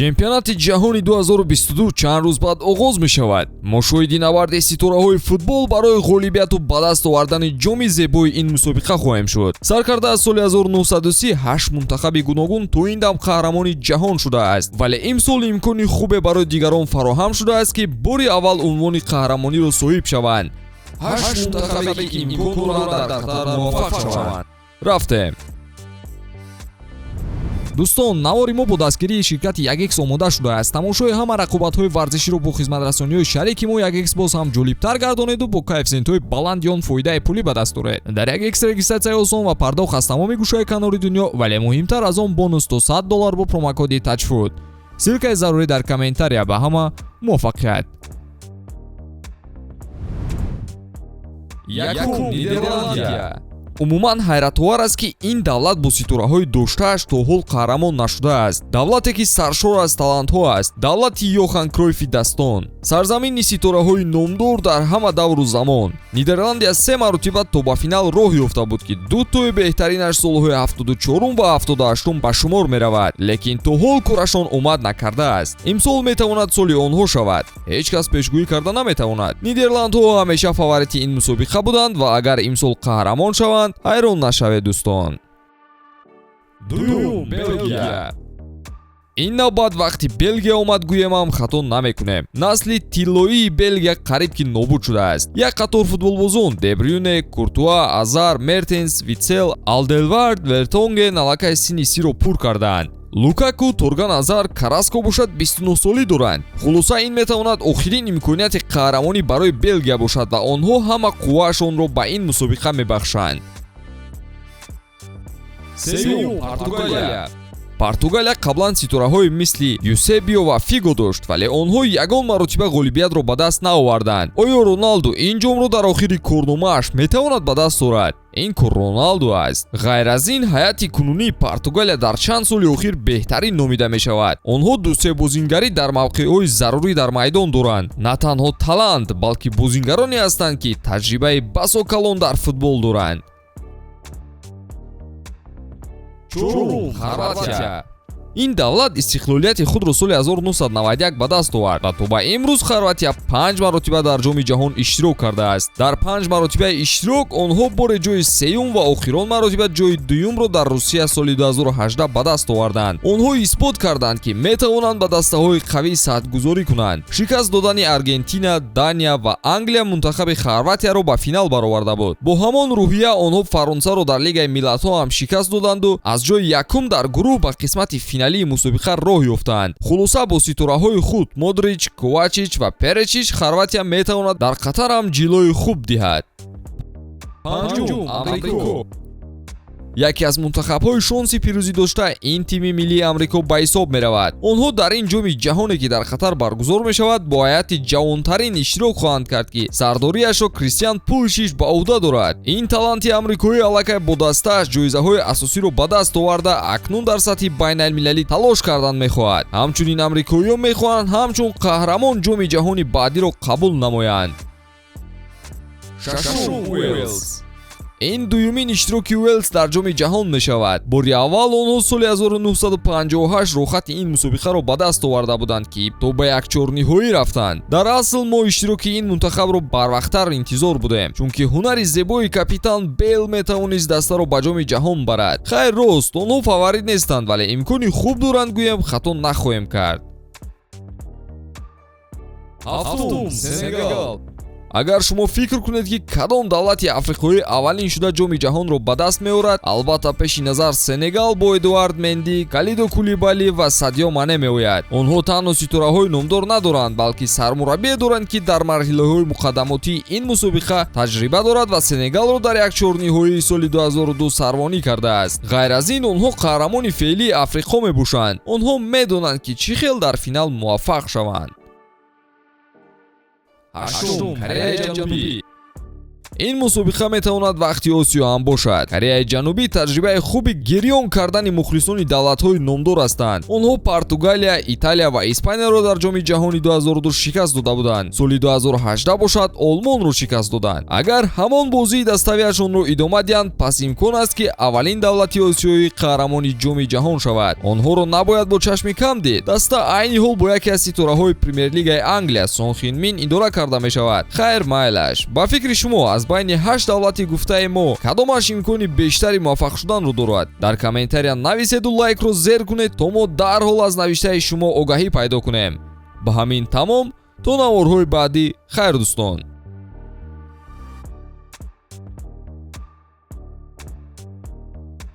Чемпионати ҷаҳони 2022 чанд рӯз баъд оғоз мешавад. Мо шоҳиди набарди ситораҳои футбол барои ғолибияту ба даст овардани ҷоми зебои ин мусобиқа хоҳем шуд. Сар карда аз соли 1930 ҳашт мунтахаби гуногун то ин дам қаҳрамони ҷаҳон шудааст, вале имсол имкони хубе барои дигарон фароҳам шудааст, ки бори аввал унвони қаҳрамониро соҳиб шаванд. Ҳашт мунтахабе ки имкон доранд дар Қатар муваффақ шаванд. Рафтем. Дӯстон, навори мо бо дастгирии ширкати 1X омода шудааст. Тамошои ҳама рақобатҳои варзиширо бо хизматрасониҳои шарики мо 1X боз ҳам ҷолибтар гардонеду бо коэффисиентҳои баланди он фоидаи пулӣ ба даст оред. Дар 1X регистратсияи осон ва пардохт аз тамоми гӯшаи канори дунё, вале муҳимтар аз он бонус то $100 бо промокоди TAJFOOT. Ссылкаи зарурӣ дар комментария. Ба ҳама муваффақият. Якум: Нидерландия. Умуман ҳайратовар аст, ки ин давлат бо ситораҳои доштааш то ҳол қаҳрамон нашудааст. Давлате, ки саршор аз талантҳо аст, давлати Йохан Кройфи дастон, сарзамини ситораҳои номдор дар ҳама давру замон. Нидерландия се маротиба то ба финал роҳ ёфта буд, ки ду тои беҳтаринаш солҳои 74 ва 78 ба шумор меравад, лекин то ҳол корашон омад накардааст. Имсол метавонад соли онҳо шавад. Ҳеҷ кас пешгӯӣ карда наметавонад. Нидерландҳо ҳамеша фаворити ин мусобиқа буданд ва агар имсол қаҳрамон шаванд, ҳайрон нашавед, дӯстон. Дуюм: Белгия. Ин навбат вақти Белгия омад гӯемам, хато намекунем. Насли тиллоии Белгия қариб ки нобуд шудааст. Як қатор футболбозон: Дебрюне, Куртуа, Азар, Мертенс, Витсел, Алделвард, Вертонген аллакай синни 30-ро пур кардаанд. Лукаку, Торган Азар, Караско бошад 29-солӣ доранд. Хулоса, ин метавонад охирин имконияти қаҳрамонӣ барои Белгия бошад ва онҳо ҳама қувваашонро ба ин мусобиқа мебахшанд. Сеюм: Португалия. Португалия қаблан ситораҳои мисли Юсебио ва Фиго дошт, вале онҳо ягон маротиба ғолибиятро ба даст наоварданд. Оё Роналду ин ҷомро дар охири корномааш метавонад ба даст орад? Ин кор Роналду аст. Ғайр аз ин, ҳайати кунунии Португалия дар чанд соли охир беҳтарин номида мешавад. Онҳо дусе бозингарӣ дар мавқеъҳои зарурӣ дар майдон доранд. На танҳо талант, балки бозингароне ҳастанд, ки таҷрибаи басо калон дар футбол доранд. Чорум: Хорватия. Ин давлат истиқлолияти худро соли 1991 ба даст овард ва то ба имрӯз Хорватия панҷ маротиба дар ҷоми ҷаҳон иштирок кардааст. Дар панҷ маротибаи иштирок онҳо боре ҷои сеюм ва охирон маротиба ҷои дуюмро дар Русия соли 2018 ба даст оварданд. Онҳо исбот карданд, ки метавонанд ба дастаҳои қавӣ сатҳгузорӣ кунанд. Шикаст додани Аргентина, Дания ва Англия мунтахаби Хорватияро ба финал бароварда буд. Бо ҳамон рӯҳия онҳо Фаронсаро дар Лигаи миллатҳо ҳам шикаст доданду аз ҷои якум дар гурӯҳ ба қисмати финалии мусобиқа роҳ ёфтанд. Хулоса, бо ситораҳои худ Модрич, Ковачич ва Перечич Хорватия метавонад дар Қатар ҳам ҷилои хуб диҳад. Панҷум: Амрико. Яке аз мунтахабҳои шонси пирӯзӣ дошта ин тими миллии Амрико ба ҳисоб меравад. Онҳо дар ин ҷоми ҷаҳоне, ки дар Қатар баргузор мешавад, бо ҳайати ҷавонтарин иштирок хоҳанд кард, ки сардориашро Кристиан Пулишич ба ӯҳда дорад. Ин таланти амрикоӣ аллакай бо дастааш ҷоизаҳои асосиро ба даст оварда, акнун дар сатҳи байналмилалӣ талош кардан мехоҳад. Ҳамчунин амрикоиён мехоҳанд ҳамчун қаҳрамон ҷоми ҷаҳони баъдиро қабул намоянд. Шашум: Уэлс. Ин дуюмин иштироки Уэлс дар ҷоми ҷаҳон мешавад. Бори аввал онҳо соли 1958 роҳхати ин мусобиқаро ба даст оварда буданд, ки то ба якчорниҳоӣ рафтанд. Дар асл мо иштироки ин мунтахабро барвақттар интизор будем, чунки ҳунари зебои капитан Бейл метавонист дастаро ба ҷоми ҷаҳон барад. Хайр, рост, онҳо фаворит нестанд, вале имкони хуб доранд гӯем, хато нахоҳем кард. Ҳафтум: Сенегал. Агар шумо фикр кунед, ки кадом давлати африқоӣ аввалин шуда ҷоми ҷаҳонро ба даст меорад, албатта пеши назар Сенегал бо Эдуард Менди, Калидо Кулибали ва Садио Мане меояд. Онҳо танҳо ситораҳои номдор надоранд, балки сармураббие доранд, ки дар марҳилаҳои муқаддамотии ин мусобиқа таҷриба дорад ва Сенегалро дар якчорниҳоии соли 2002 сарвонӣ кардааст. Ғайр аз ин, онҳо қаҳрамони феълии Африқо мебошанд. Онҳо медонанд, ки чӣ хел дар финал муваффақ шаванд. Ҳаштум: Кореяи Ҷанубӣ. Ин мусобиқа метавонад вақти Осиё ҳам бошад. Кореяи Ҷанубӣ таҷрибаи хуби гирён кардани мухлисони давлатҳои номдор ҳастанд. Онҳо Португалия, Италия ва Испанияро дар Ҷоми ҷаҳони 2002 шикаст дода буданд. Соли 2018 бошад, Олмонро шикаст доданд. Агар ҳамон бозии даставиашонро идома диҳанд, пас имкон аст, ки аввалин давлати осиёӣ қаҳрамони Ҷоми ҷаҳон шавад. Онҳоро набояд бо чашми кам дид. Даста айни ҳол бо яке аз ситораҳои Премер-лигаи Англия, Сон Хин Мин, идора карда мешавад. Хайр, майлаш, ба фикри шумо, аз байни ҳашт давлати гуфтаи мо кадомаш имкони бештари муваффақ шуданро дорад? Дар комментария нависеду лайкро зер кунед, то мо дарҳол аз навиштаи шумо огаҳӣ пайдо кунем. Ба ҳамин тамом, то наворҳои баъдӣ, хайр, дӯстон.